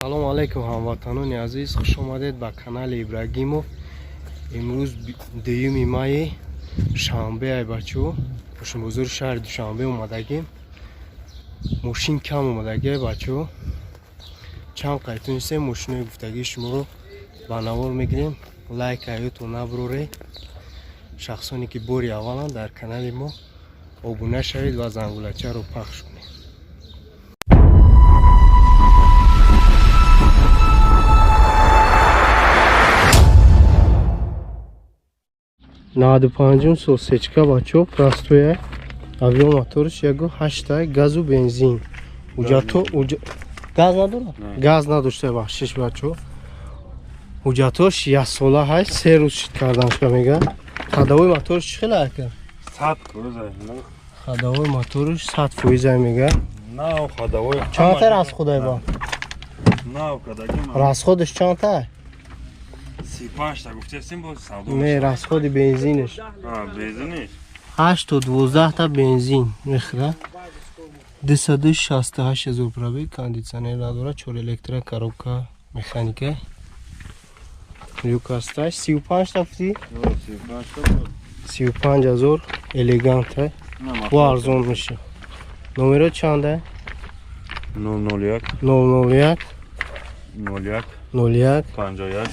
Ассалому алайкум, ҳамватанони азиз, хуш омадед ба канали Ибрагимов. Имрӯз 2 майи, шанбе ай, бачо. Мошинбозори шаҳри Душанбе омадагим. Мошин кам омадагӣ, бачо. Чанд қайтунистем, мошинои гуфтагии шуморо ба навор мегирем. Лайк аётон набуроред. Шахсоне ки бори авваланд дар канали мо, обуна шавед ва зангулачаро пахш кунед. 95-ум сол сечка, бачо, простоя. Объём моторш яго ҳаштай, газу бензин. Ҳуҷҷатҳо газ надорад? Газ надошта, бахшиш, бачо. Ҳуҷҷатҳош яксола ҳаст, 3 рӯз шид карданшка мега. Ходовой моторш чӣ хела, ака? 100%. Ходовой моторш 100% мега. Нав ходовой. Чандта расходай ба? Нав кадаги. Расходаш чандта? 35 та гуфтесим, боз савдо. Не, расходи бензинаш. А, бензиниш. 8 то 12 та бензин мехӯрад. 268 000 пробег, кондитсионер надорад, чор электро, коробка механика. Люк ҳастай, 35 та фти? 35 та. 35 000, элеганта. Бо арзон меша. Номеро чанда? 001. 001. 01. 01. 51.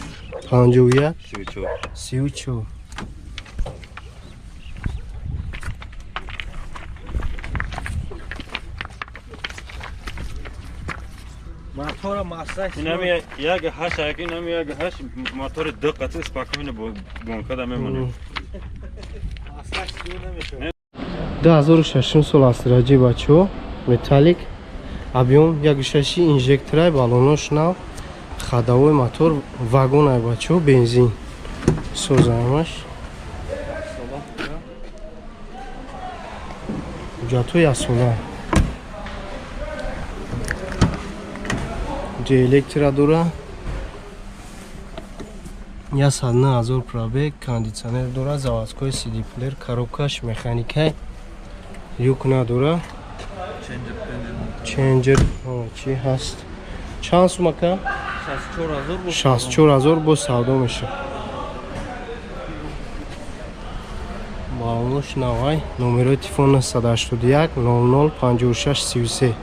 51. 34. 34. Мотора маслаш. Инами як ҳашт, як инами як ҳашт мотори ду қати спокойно бо гонка да мемонем. Маслаш зиёд намешавад. 2006 сол астраҷи, бачаҳо, металлик, объём 1,6, инжекторай, баллонош нав, ходовой мотор вагонай, бачаҳо, бензин созамаш. Ҳуҷҷатҳо яксола. Ҷо электро дора. 109 000 пробег, кондитсионер дора, заводской CD плеер, коробкаш механикай, люк надора. Ченҷер чӣ ҳаст? Чанд сум, ака? 64 000. 64 000, боз савдо мешавад. Маълумотш навай. Номерои телефон 981 00 56 33.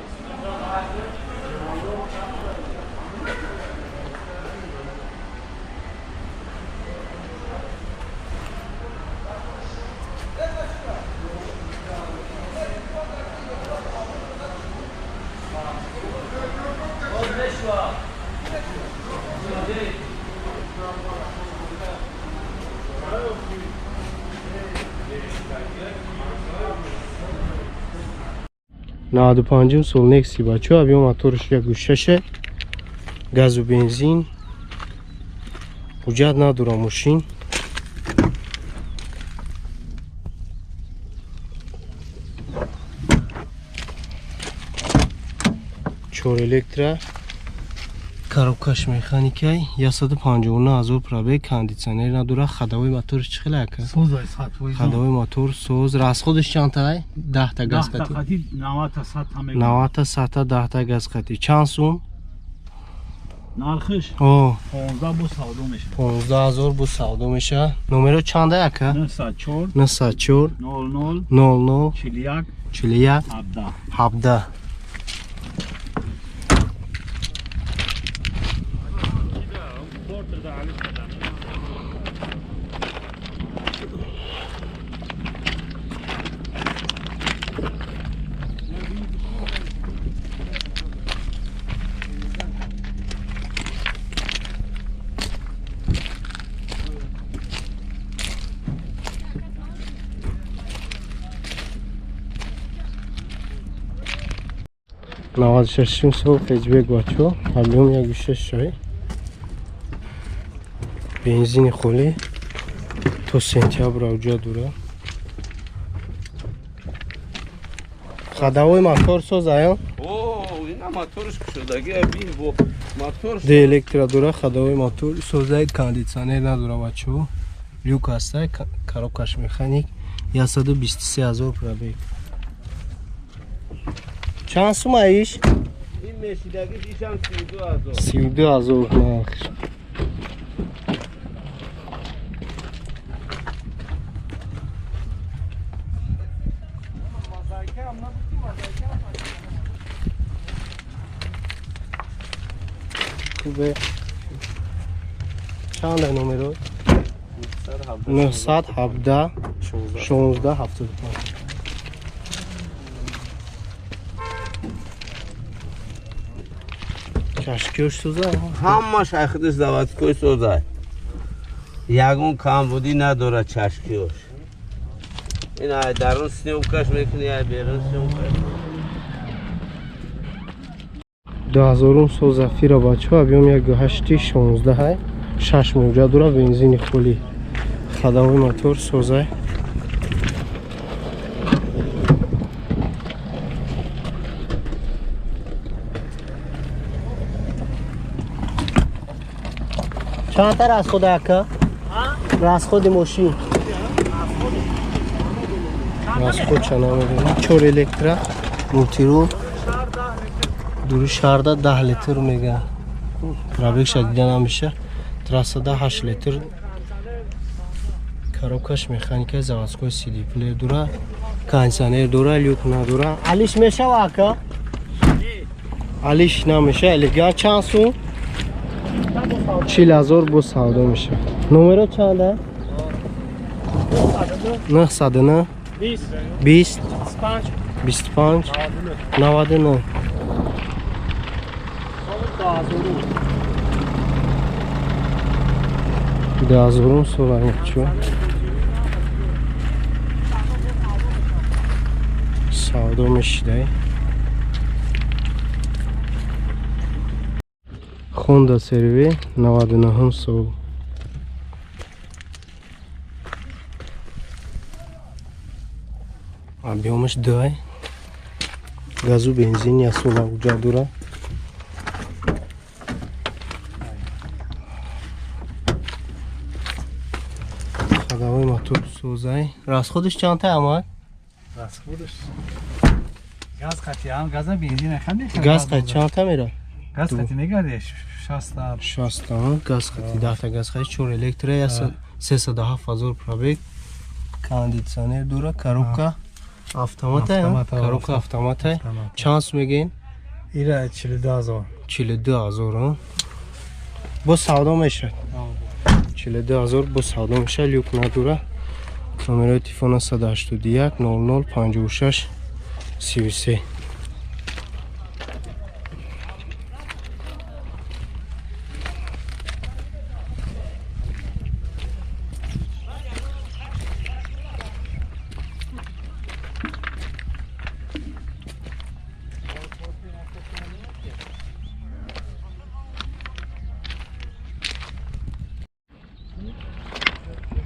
95-ум сол Некси, бачо, объём моторш 1,6, газу бензин, ҳуҷҷат надора мошин. Чор электро, коробкаш механикай, 159 000 пробег, кондитсионер надора. Ходовой моторш чӣ хела, ака? Созай, 100%. Ходовой мотор соз. Расходаш чандтай, 10 та газ қати? Қати 90 та 100 та мегӯ. 90 та 100 та, 10 та газ қати. Чанд сум? Нархиш О. 15, бо савдо мешавад. 15 000, бо савдо мешавад. Номеро чанда, ака? 904. 904. 00. 00. 41. 41. 17. 17. 96-ум сол хэтчбек, бачо, объём 1,6 шай, бензини холӣ, то сентябр авҷа дура. Ходовой мотор соз аян? О, ина моторш кушодаги, бин, бо мотор. Де электро дура, ходовой мотор созай, кондитсионер надора, бачо, люк ҳастай, коробкаш механик, 123 000 пробег. Чанд сум аиш? Ин мешидагиш ишам 32000. 32000 нархш. Хубе. Чанд номеро? 917 16 75. Чашкиёш сӯза? Ҳамаш айхудиш заводской сӯза. Ягон камбудӣ надорад чашкиёш. Ин ай дарун съёмкаш мекунӣ, ай берун съёмкаш. 2000 сол Зафира бачаҳо, объём 1.8 16 ҳай, 6 муҷа дора, бензини холӣ. Ходовой мотор созай. Чандта расход ака? Расходи мошин. Расход ча намедонам. 4 электро, мультирул. Дури шаҳрда 10 литр мега. Пробегша дида намеша. Трассада 8 литр. Коробкаш механика заводской CD плеер дура, кондиционер дура, люк надура. Алиш мешава ака? Алиш намеша. Элеган чанд сум? 40000 бо савдо меша. Номеро чанда? 909 20 25 99. 2000 сола чо. Савдо мешидай. Honda CR-V 99 сол. Объёмаш 2. Газу бензин я сола уҷа дура. Ходовой мотор созай. Расходиш чанд та амад? Расходиш газ қати ҳам газа бензин ҳам мехарад. Газ қати чанд та мера? Газ қати мегарди 60 та. 60 та газ қати 10 та газ қати 4 электро 307 000 пробег. Кондиционер дура, коробка автомата, коробка автомата. Чанд сум мегин? Ира 42000. 42000. Бо савдо мешавад. 42000 бо савдо мешавад, люк надура. Номерои телефона 181 00 56 33.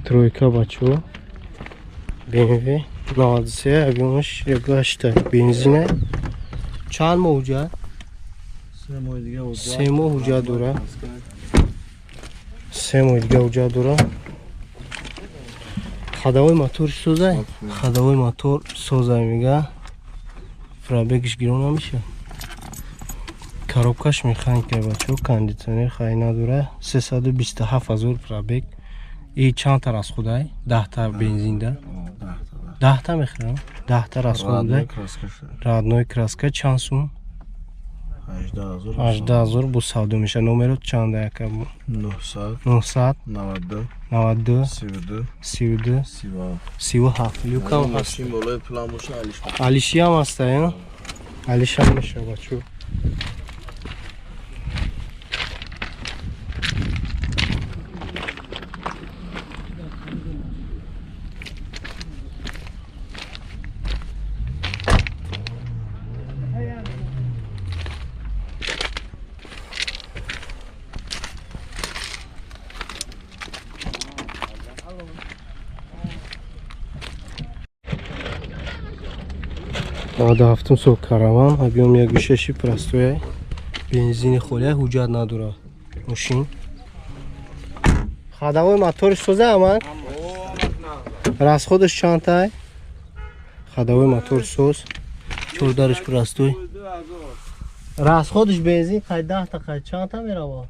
Тройка бачо. BMW 93 объёмаш 1.8 бензина. Чанд моҳ ҳуҷҷат? 3 моҳ ҳуҷҷат дора. 3 моҳ дига ҳуҷҷат дора. Ходовой мотор созай? Ходовой мотор созай мега. Пробегиш гирон намеша. Коробкаш механика бачо, кондиционер хай надора. 327 000 пробег. И чанд та расходай? 10 та бензинда? 10 та мехӯрам. 10 та расходай. Родной краска чанд сум? 18000 бо савдо меша. Номеро чанда яка? 900 900 92 92 32 32 37. 37. Люкам ҳаст. Мошин болои план боша алиш. Алишиам ҳаста, я? Алишам меша бачо. 97 сол караван, объём 1.6 простой, бензини холия, ҳуҷҷат надора мошин. Ходовой мотори соза амак? Расходаш чанд тай? Ходовой мотор соз, чордараш простой. Расходш бензин қай 10 та қай чанд та мерава?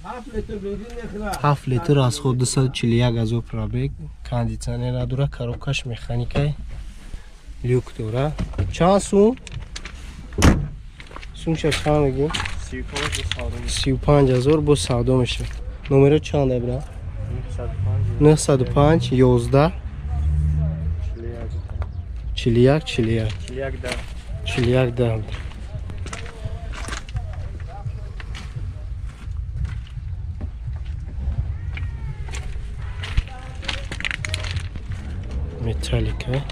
7 литр бензин мехӯрад. 7 литр расход 241 ҳазор пробег. Кондитсионер дора, коробкаш механикай. Люк дора. Чанд сум? Сумша чанд мегӣ? 35 ҳазор бо савдо мешавад. Номеро чанд бра? 905 11 41 41 41 10. Металлика.